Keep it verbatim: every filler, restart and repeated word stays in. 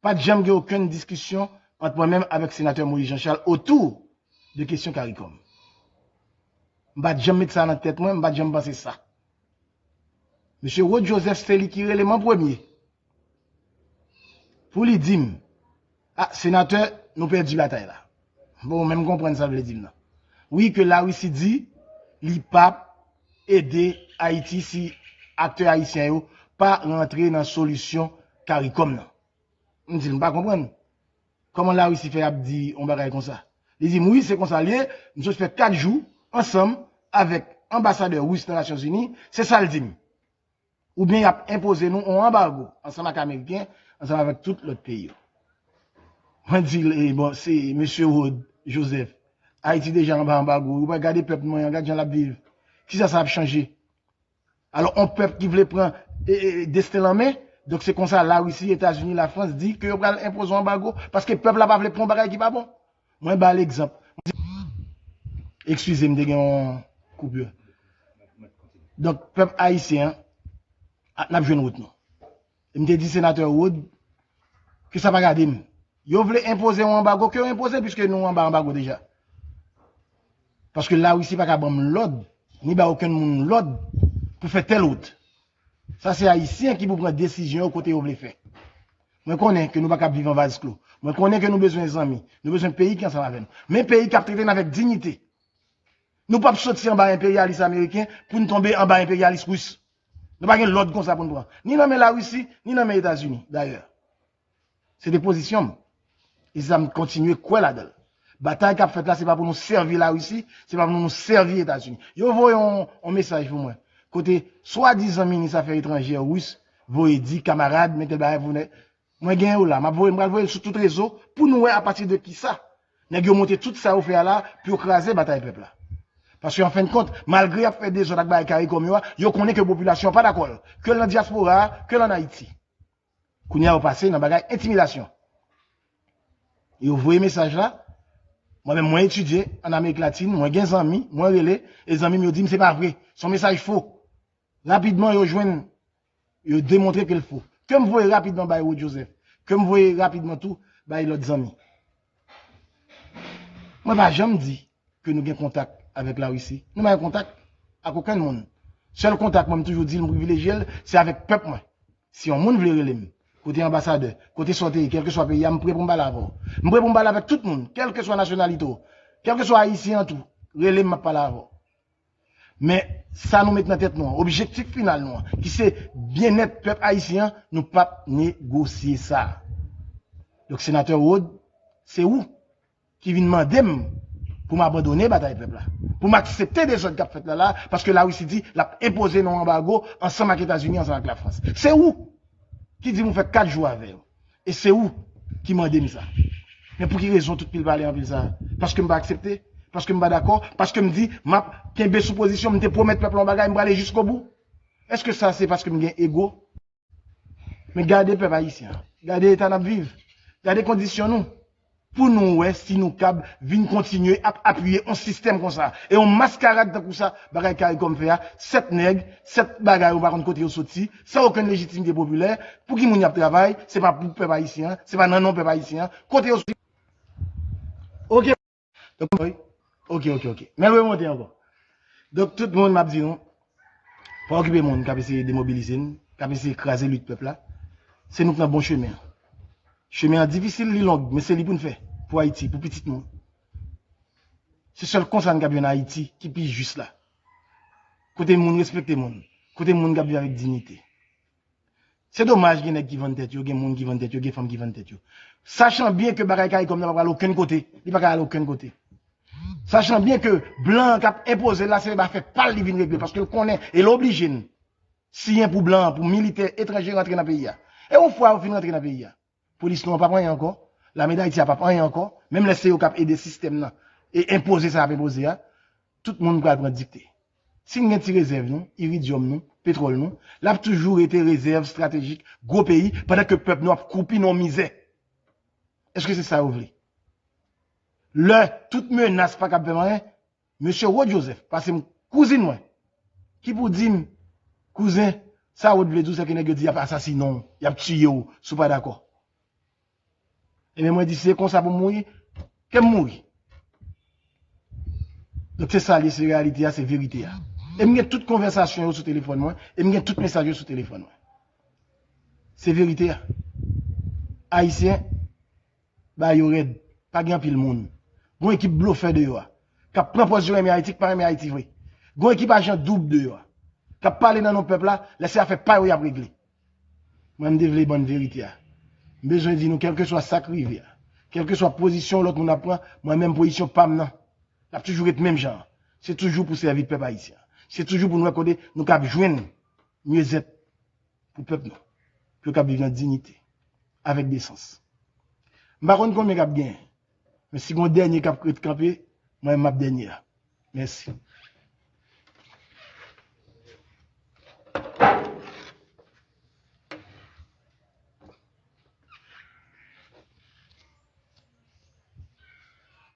Pa t janm gen okenn diskisyon ant mwen menm avèk senatè Moïse Jean Charles otou de kesyon CARICOM. M pa t janm met sa nan tèt mwen, m pa t janm panse sa. Mesye Rod Joseph se li ki rele m an premye pou li di m, "A, senatè, nou pèdi batay la." Bon, ou menm konprann sa l vle di m nan. Wi, ke Larisi di li p ap ede Ayiti si aktè ayisyen yo pa rantre nan solisyon CARICOM nan. M di l, "M pa konprann. Kòman Larisi fè ap di yon bagay konsa?" Li di m, "Wi, se konsa l ye. M sot fè kat jou ansanm avèk anbasadè ris nan Nasyonzini. Se sa l di m." Oubyen y ap enpoze nou yon anbago ansanm ak Ameriken, ansanm avèk tout lòt peyi yo. Mwen di l, "E bon, se mesye Rod Joseph. Ayiti deja anba anbago. Ou pa gade pèp mwen an, gad jan l ap viv. Kisa sa ap chanje?" Alò, yon pèp ki vle pran e, e, desten l an men, donk se konsa Larisi, Etazini, Lafrans di ke yo pral enpoze yon anbago, paske pèp la pa vle pran yon bagay ki pa bon. Mwen ba l egzanp. Eskize m, te gen yon koupure. Donk, pèp ayisyen an, a, n ap jwenn wout nou. E m te di senatè Rod ke sa pa gade m. Yo vle enpoze yon anbago, ke yo enpoze, piske nou anba anbago deja. Paske Larisi pa ka ban m lòd, ni ba okenn moun lòd pou fè tèl wout. Sa se Ayisyen ki pou pran desizyon yo kote yo vle fè. Mwen konnen ke nou pa ka ap viv an vaz klo. Mwen konnen ke nou bezwen zanmi. Nou bezwen peyi ki ansanm avè n. Men peyi k ap trete n avèk diyite. Nou p ap soti anba enperyalis ameriken pou n tonbe anba enperyalis ris. Nou pa gen lòd konsa pou n pran. Ni nan men Larisi, ni nan men Etazini, dayè. Se te pozisyon m. E se sa m kontinye kwè ladan l. Batay k ap fèt la, se pa pou nou sèvi Larisi, se pa pou nou sèvi Etazini. Yo voye yon, yon mesaj pou mwen. Kote swadizan minis afè etranjè ris voye di kamarad, men tèl bagay pou nèg. Mwen gen yo la, m ap voye, m pral voye l sou tout rezo pou nou wè apati de kisa nèg yo monte tout sa yo fè a la pou yo kraze batay pèp la. Paske an fen de kont, malgre y ap fè dezòd ak bagay CARICOM yo a, yo konnen ke popilasyon an pa dakò l, ke l nan dyaspora a, ke l ann Ayiti. Kounye a yo pase nan bagay entimidasyon. Yo voye mesaj la, mwen menm mwen etidye ann Amerik Latin, mwen gen zanmi, mwen rele, e zanmi m yo di m se pa vre, se yon mesaj fo. Rapidman, yo jwenn, yo demontre ke l fo. Ke m voye rapidman bay Rod Joseph, ke m voye rapidman tou bay lòt zanmi. Mwen pa janm di ke nou gen kontak avèk Larisi. Nou pa gen kontak ak okenn moun. Sèl kontak mwen, m toujou di l, m privilejye l, se avèk pèp mwen. Si yon moun vle rele m, kote anbasadè, kote sa w te ye, kèlkeswa peyi a, m pre pou m pale avè w. M pre pou m pale avèk tout moun, kèlkeswa nasyonalite w, kèlkeswa ayisyen an tou, rele m, m ap pale avè w. Men sa nou met nan tèt nou an, objektif final nou an, ki se byennèt pèp ayisyen an, nou p ap negosye sa. Donk, senatè Rod, se ou ki vin mande m pou m abandone batay pèp la, pou m aksepte dezòd k ap fèt la la, paske Larisi di l ap enpoze nou yon anbago ansanm ak Etazini, ansanm ak Lafrans. Se ou ki di m ou fè kat jou avè yo. E se ou ki mande m sa. Men pou ki rezon tout pil pale anpil sa? Paske m pa aksepte? Paske m pa dakò? Paske m di m ap kenbe sou pozisyon m, m te pwomèt pèp la yon bagay, m prale jiskobou? Èske sa se paske m gen ego? Men gade pèp ayisyen an. Gade eta n ap viv. Gade kondisyon nou. Pou nou wè si nou kab vin kontinye ap apiye yon sistèm konsa. E yon maskarad tankou sa, bagay CARICOM fè a, sèt nèg, sèt bagay ou pa konn kote yo soti, san okenn lejitimite popilè, pou ki moun y ap travay, se pa pou pèp ayisyen an, se pa nan non pèp ayisyen an, kote yo soti. Oke. Donk, wi. Oke, oke, oke. Men l remonte ankò. Donk, tout moun, m ap di nou, pa okipe moun k ap eseye demobilize n, k ap eseye kraze lit pèp la. Se nou k nan bon chemen an. Chemen an difisil, li long, men se li pou n fè. Pou Ayiti, pou pitit nou. Se sèl konsa n kab jwenn Ayiti ki pi jis la. Kote moun respekte moun. Kote moun kab viv avèk diyite. Se domaj gen nèg ki vann tèt yo, gen moun ki vann tèt yo, gen fanm ki vann tèt yo. Sachan byen ke bagay CARICOM nan pa pral okenn kote, li pa ka al okenn kote. Sachan byen ke blan an k ap enpoze l la, se afè pa l li vin regle, paske l konnen, e l oblije n siyen pou blan an, pou militè etranje rantre nan peyi a. E yon fwa yo fin rantre nan peyi a, polis nou an p ap anyen ankò, lame d Ayiti a p ap anyen ankò, menm lè se yo k ap ede sistèm nan, e enpoze sa y ap enpoze a, tout moun pral pran dikte. Si n gen ti rezèv nou, iridyòm nou, petwòl nou, l ap toujou rete rezèv estratejik gwo peyi, pandan ke pèp nou ap kwoupi nan yon mizè. Èske se sa yo vle? Lè tout menas pa kab fè m anyen, mesye Rod Joseph, pase m kouzin mwen, ki pou di m, "Kouzen, sa Rod vle di w, se ke nèg yo di y ap asasinen w, y ap tiye w, si w pa dakò." Ebyen, mwen di, se konsa pou m mouri, ke m mouri. Donk, se sa l ye, se reyalite a, se verite a. E m gen tout konvèsasyon yo sou telefòn mwen, e m gen tout mesaj yo sou telefòn mwen. Se verite a. Ayisyen, ba yo rèd. Pa gen anpil moun. Gon ekip blofè deyò a. K ap pran pòz yo renmen Ayiti, k pa renmen Ayiti vre. Gon ekip ajan doub deyò a. K ap pale nan non pèp la, lè se afè pa yo y ap regle. Mwen, m te vle ban n verite a. M bezwen di nou, kèlkeswa sa k rive a, kèlkeswa pozisyon lòt moun ap pran, mwen menm pozisyon pa m nan, l ap toujou ret menm jan an. Se toujou pou sèvi pèp ayisyen an. Se toujou pou n wè kote nou kab jwenn myezèt pou pèp nou, pou yo kab viv nan diyite, avèk desans. M pa konn konbyen k ap genyen, men si gon dènye k ap ret kanpe, mwen menm m ap dènye a. Mèsi.